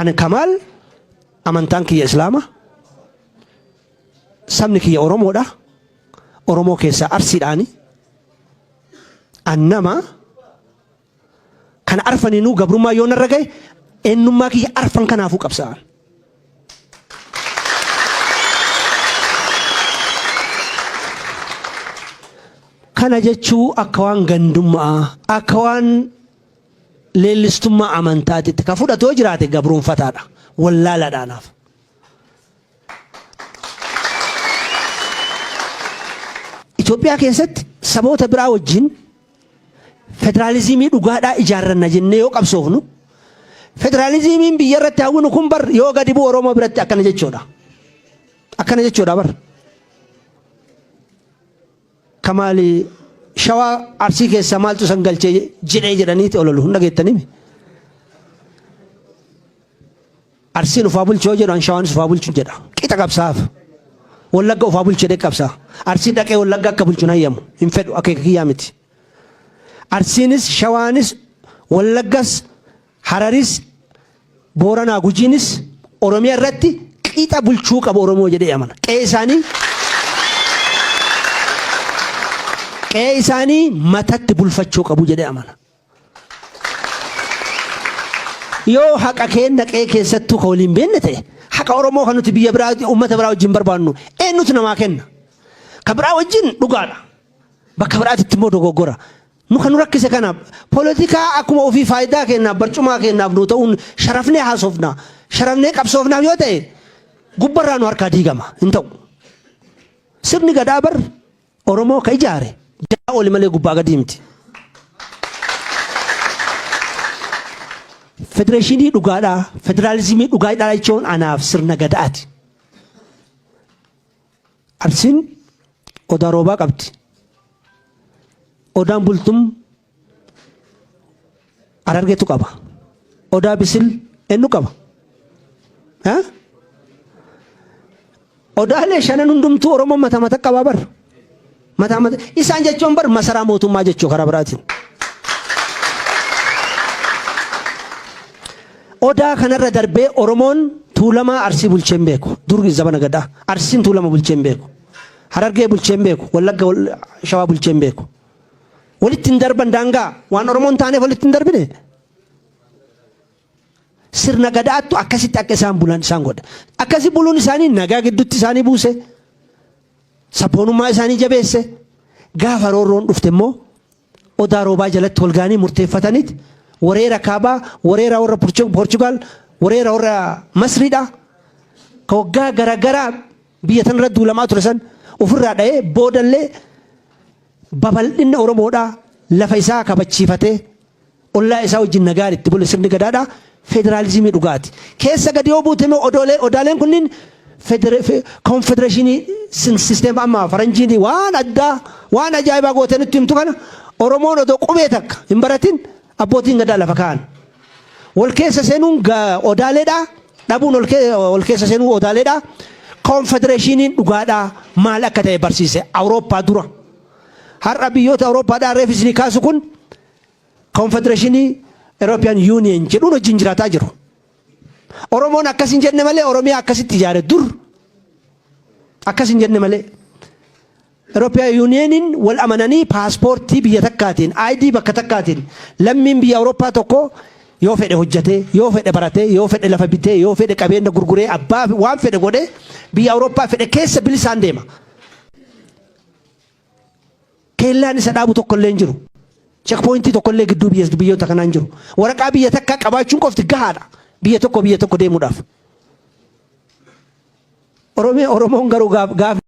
Ani Kamaal amantaan kiyya Islaama. Sabni kiyya Oromoodha. Oromoo keessaa Arsiidhaani. An nama kana arfaninuu gabrummaa yoo narra gahe eenyummaa kiyya arfan kanaafuu qabsaa'an. Kana jechuu akka waan gandummaa, akka waan leellistummaa amantaatitti ka fudhatu yoo jiraate gabroonfataadha. Wallaalaadha anaaf. Itoophiyaa keessatti saboota biraa wajjin federaalizimii dhugaadhaa ijaarranna jennee yoo qabsoofnu, federaalizimiin biyya irratti hawwinu kun bar yoo gadi bu'u Oromoo biratti akkana jechuudha. Akkana jechuudha bar. Kamaali Shawaa Arsii keessaa maaltu isan galchee jedhee jedhaniiti ololu hin dhageettanimi. Arsiin ufaa bulchu yoo jedhu an Shawaanis ufaa bulchu jedha. Qixa qabsaa'aaf. Wallagga ufaa bulchu jedhee qabsaa'a. Arsiin dhaqee Wallagga akka bulchu hin hayyamu. Hin fedhu, akeeka kiyyaa miti. Arsiinis Shawaanis Wallaggas Hararis Booranaa Gujiinis Oromiyaa irratti qixa bulchuu qabu Oromoo jedhee amana. Qe'ee isaanii qe'ee isaanii matatti bulfachuu qabu jedhee amana. Yoo haqa keenna qe'ee keessattuu ka waliin beenne ta'e, haqa Oromoo kan nuti biyya biraa uummata biraa wajjin barbaannu eenyutu namaa kenna? Ka biraa wajjin dhugaadha. Bakka biraatitti immoo dogoggora. Nu kan nu rakkise kana polotikaa akkuma ofii faayidaa keennaaf barcumaa keennaaf nu ta'uun sharafnee haasofna. Sharafnee qabsoofnaaf yoo ta'e gubbarraa nu harkaa diigama. Hin ta'u. Sirni gadaa bar Oromoo ka ijaare jalaa oli malee gubbaa gadii miti. Federeeshinii dhugaadhaa, federaalizimii dhugaadhaa jechuun anaaf sirna gadaati. Arsiin odaa roobaa qabdi. Odaan bultum Harargeetu qaba. Odaa bisil eenyu qaba? Odaalee shanan hundumtuu Oromoon mataa mata qabaa bar. Mataa mata isaan jechuun bar masaraa mootummaa jechuu karaa biraatiin. Odaa kanarra darbee Oromoon Tuulamaa Arsii bulchee hin beeku. Dur zabana gadaa. Arsiin Tuulama bulchee hin beeku. Harargee bulchee hin beeku. Wallagga Shawaa bulchee hin beeku. Walitti hin darban daangaa. Waan Oromoon taaneef walitti hin darbine. Sirna gadaattu akkasitti akka isaan bulan isaan godhe. Akkasi buluun isaanii nagaa gidduutti isaanii buuse. Sabboonummaa isaanii jabeesse. Gaafa roorroon dhufte immoo Odaa Roobaa jalatti wal ga'anii murteeffataniit wareera kaabaa, wareera warra Porchugaal, wareera warra Masriidha. Ka waggaa garagaraa biyya tanarra duulamaa ture san ofirraa dha'ee boodallee babal'inna Oromoodhaa lafa isaa kabachiifatee ollaa isaa wajjin nagaan itti bule sirni gadaadhaa federaalizimii dhugaati. Keessa gadi yoo buute immoo odoolee odaaleen kunniin konfedereeshinii sisteema amma faranjiin waan addaa waan ajaa'ibaa gootee nutti himtu kana Oromoon odoo qubee takka hin baratin abbootiin gadaa lafa kaa'an. Wal keessa seenuun odaaleedhaa dhabuun wal keessa seenuun odaaleedhaa konfedereeshiniin dhugaadhaa maal akka ta'e barsiise Awurooppaa dura. Har'a biyyoota Awurooppaadhaa reef isinii kaasu kun Konfedereeshinii European Union jedhuun wajjin jiraataa jiru. Oromoon akkas hin jenne malee Oromiyaa akkasitti ijaare dur. Akkas hin jenne malee. European Unioniin wal amananii paaspoortii biyya takkaatiin, ID bakka takkaatiin lammiin biyya Awurooppaa tokko yoo fedhe hojjetee, yoo fedhe baratee, yoo fedhe lafa bitee, yoo fedhe qabeenya gurguree, abbaa waan fedhe godhee biyya Awurooppaa fedhe keessa bilisaan deema. Keellaan isa dhaabu tokko illee hin jiru. Checkpointii tokko illee gidduu biyya biyyoota kanaa hin jiru. Waraqaa biyya takkaa qabaachuun qofti gahaadha. Biyya tokko biyya tokko deemuudhaaf. Oromiyaa Oromoon garuu gaaf gaaf